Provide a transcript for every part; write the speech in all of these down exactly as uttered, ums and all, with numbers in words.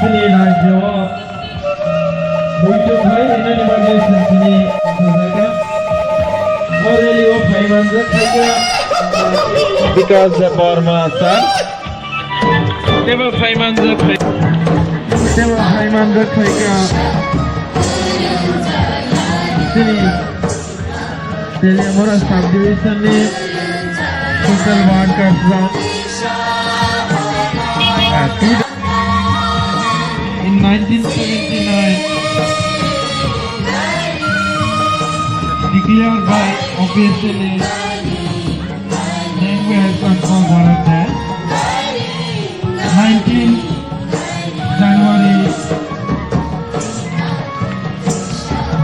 Ni rajyo o muitu khai rinani bagwi sasini sajaka. O rally o phaimanjak khaikha Bikas Debbarma sir. Tebo phaimanjak khai-, tebo phaimanjak khaikha chini Teliamura subdivision ni social workers rok. Ah, two In nineteen seventy-nine, declared by officially language and for Bharat Day. Nineteen January,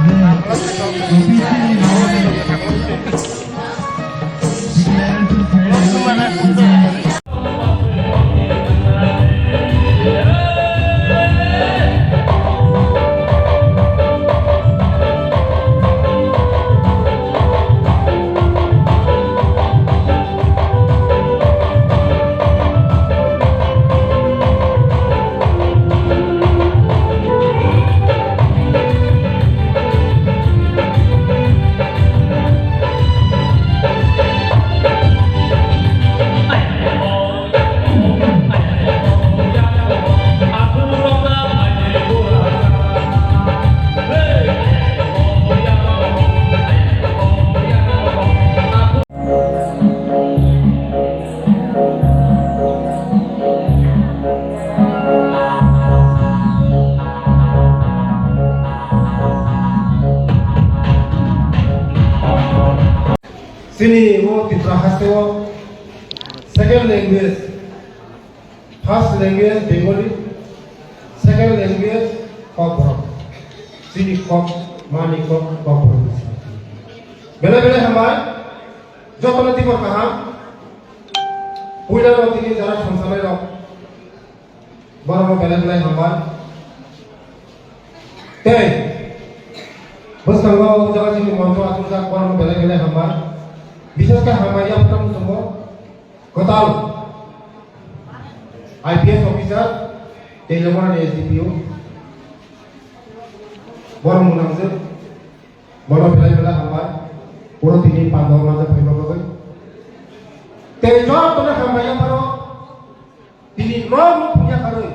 the officially Chini o Tripura haste o second language, first language Bengali, second language Kokborok. Chini kok, mani kok, Kokborok. Belai belai hambai, jotono tibor kaham. Puila rok tini jara songsanai rok. Borokno belai belai hambai. Tei bwskango o jaga chini moncho achukjak borokno belai belai hambai. Bishesh khe hambai yapharna muchungo kwtal I P S officer tei Lemurani S D P O. Borok mwnamjwk. Borok belai belai hambai. Puro tini pandao manjak phaima bagwi. Tei jotono hambai yapharo. Tini norok no phungya karwi,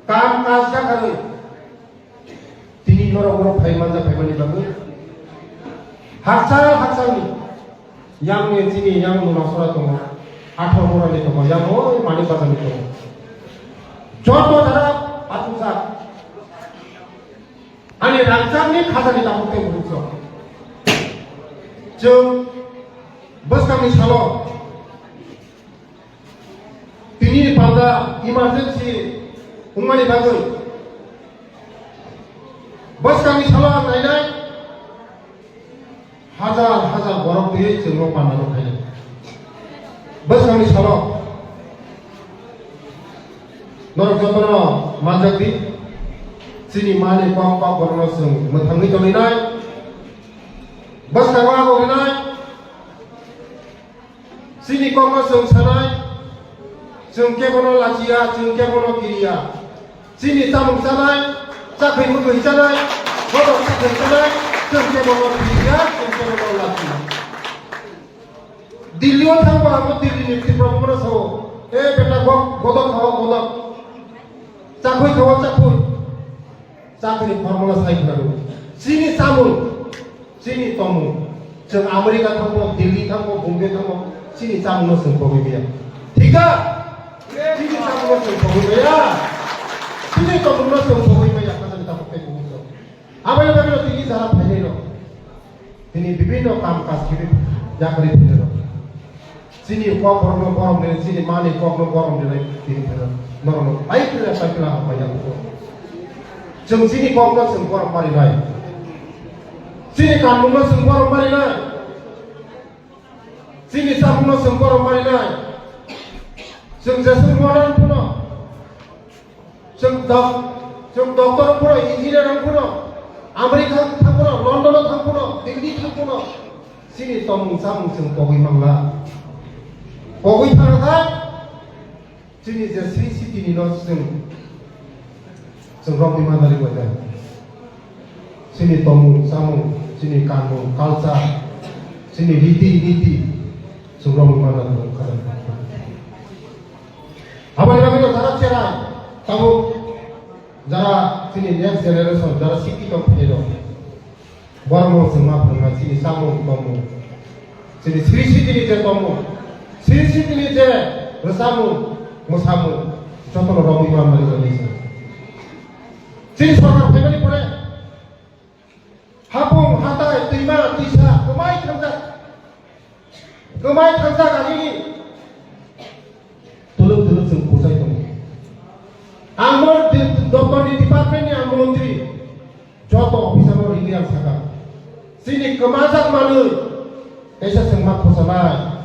kam kaj ya karwi, tini norok oro phai manja phaimani bagwi hakchal hakchalni yang ni chini yang Lumasora tongo, atharo borani tongo, yang oi Manik Bazar ni tongo, joto jara achukjak ani rangchakni khajani tabuk tei burukjak. Chwng bwskangni salo Tini ni panda emergency wngmani bagwi bwskangni salo ang nainai hajar hajar borok twiwi chwngno panda no khainai. Bwskangni salo norok jotono manjak di, chini mani kok kok borokno chwng mwthangwi tongwi nai, bwskango abo rinai. Chini kokno chwng sanai, chwng kebono lachiya, chwng kebono kiriya. Chini chamung chanai, chakhwi mukhui chanai, bodo chakhwi chanai, chwng kebono kiriya, chwng kebono lachiya. Delhi o thangba abo Delhi ni Tripura buphano sao, "E beta gok, godok khao, godok. Chakhwi khao, chakhwi." Chakri formula sai khwlano. Chini chamung, chini tongmung. Chwng America thangbo, Delhi thangbo, Bombay thangbo, chini chamungno chwng pogwi maya. Thik da? Chini chamungno chwng pogwi maya. Chini tongmungno chwng pogwi maya. Kajani tabuk tei pogwi chwng. Aboni bagwino tini jara phainai rok. Tini bibinno kam kaj kiri yakari philero. Chini kok borokno borom rinai, chini mani kokno borom rinai tini philero. Norokno pai phila pai phila hambai ya buko. Chwng chini kokno chwng borom ma rinai. Chini kanmungno chwng borom ma rinai. Chini chamungno chwng borom ma rinai. Chwng jeswk modern phano. Chwng dok-, chwng doctor wng phano, engineer wng phano, America thang phano, London o thang phano, Delhi thang phano, chini tongmung chamung chwng pogwi mangla. Pogwi thangkha, chini je Sri City ni no chwng Chwng rok ni manjari bai nai. Chini tongmung, chamung, chini kanmung, culture, chini riti, niti, chwng rok ni manjari bai kha. Aboni bagwi no jara cherai, tabuk jara chini next generation, jara sikito phai rok. Borok no chwng ma phwrwngkha chini chamung tongmung, chini siri sitini je tongmung, siri sitini je rwchapmung, mwsamung, jotono romwi manmani bagwi se. Chini sorkar phaimani pore hapung, hatai, twima, twisa kwmai thangjak. Kwmai thansa gari tuluk tuluk chwng khosai tongo. Ang mo di-, doptor ni department ni ang montri, joto officer no ringwi ang sakha. Chini kwmajak manwi kaisa chwng ma khosanai.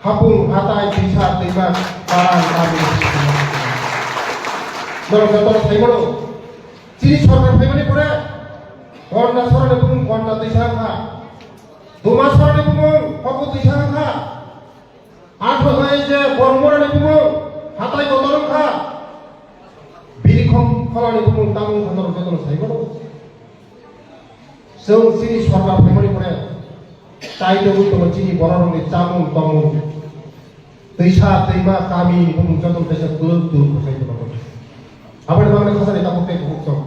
Hapung, hatai, twisa, twima, para, kami. Norok joto sai mano. Chini sorkar phaimani pore Gonda sorani bumung Gonda twisa wngkha. Duma sorani bumung Hoku twisa wngkha. Athro hai je Bormorani bumung Hatai Kotor wngkha. Birikhom Kholani bumung Tamung Kotor jotono sai mano. Chwng chini sorkar phaimani pore tai tongwi tongo chini bororokni chamung tongmung. Twisa, twima, kami, bumung jotono kaisa twlwk twlwk bwsai tongmani. Aboni bagwi khasani tabuk tei kubuk song.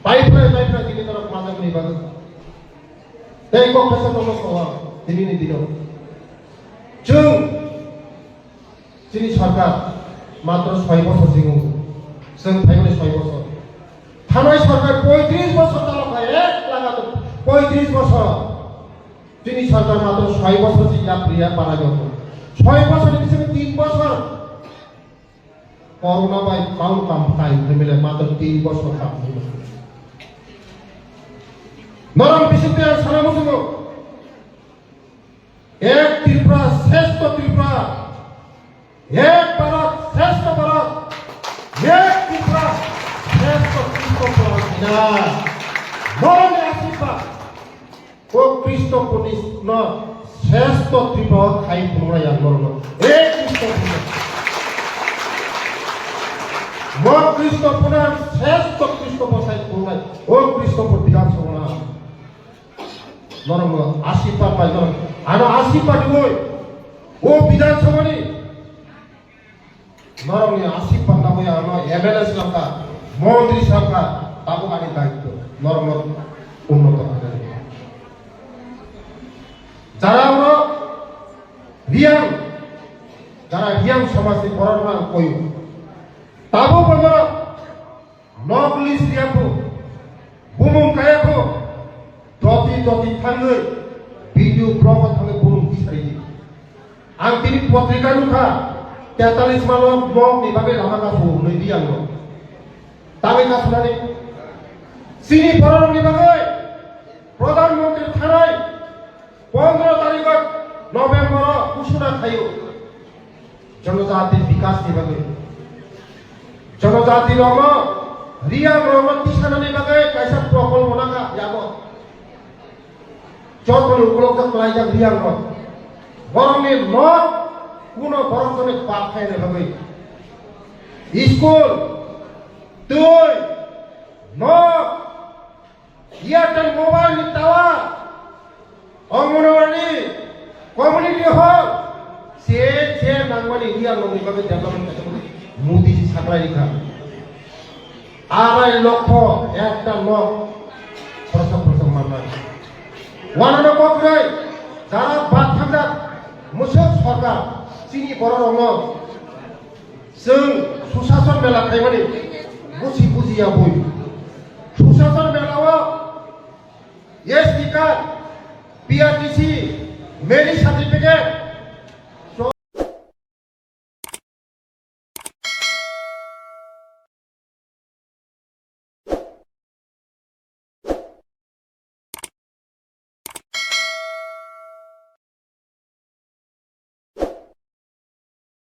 Pai phrai, pai phrai, tini norok manjakmani bagwi. Tei kok kaisa tongma song, tini ni dino. Chwng, chini sorkar, matro soi bosor singo. Chwng phaimani soi bosor. Thanai sorkar poitris bosor talo khai, ek laga to poitris bosor. Chini sorkar matro soi bosor si yapri ya para joto. Soi bosor ni bisingo tin bosor. Corona bai kaun kam kai family matro tin bosor kam. Norok bising te sana musugo. Ek Tripura, Shrestho Tripura. Ek Bharat, Shrestho Bharat. Ek Tripura, Shrestho Tripura. Ina. Norok ni asirwad. O Kristo ponis no Shrestho Tripura khai phunuknai ang norokno. E Kristo ponis. Mo Kristo pono Shrestho Kristo bosai phunuknai. O Kristo po Bidhan Sabha na. Norokno asirwad bai norok. Ano asirwad diwi. O Bidhan Sabha ni. Norokni asirwad nangwi ano M L A swrangkha, montri swrangkha, tabuk ani daityo, norokno unnoto khainani. Jara oro Riyang, jara Riyang somajni borokno ang koyo. Tabuk bo norok Nok list riya kho, bumung kaya kho, doti doti thangwi, B D O block o thangwi bumung tisari di. Ang tini potrika nukha, tetalis malo nok ni bagwi lama kasu hwnwi di ang no. Tangwi kasunani, chini borok ni bagwi, Pradhan Mantri thanai, Pondro tarikh November o ghosona khaio. Jonojati bikas ni bagwi. Jonojati rokno, Riyang rokno tisanani bagwi kaisa prokolpo nangkha yago. Jotoni ukolog jok khlaijak Riyang rok. Borokni nok kuno borok jone bak khaina bagwi. School, twi, nok, Airtel mobile ni tower, Anganwadi, community hall, se se nangmani Riyang rokni bagwi development kaisa Modi ji saklai rikha. Arai lokho ekta nok khoroksa khoroksa mannai. Wanano kokroi jara bak thangjak mwswk sorkar chini borok rokno Chwng Sushashan mela khaimani busi bujiya bui. Sushashan mela o S D card, P R T C, marriage certificate,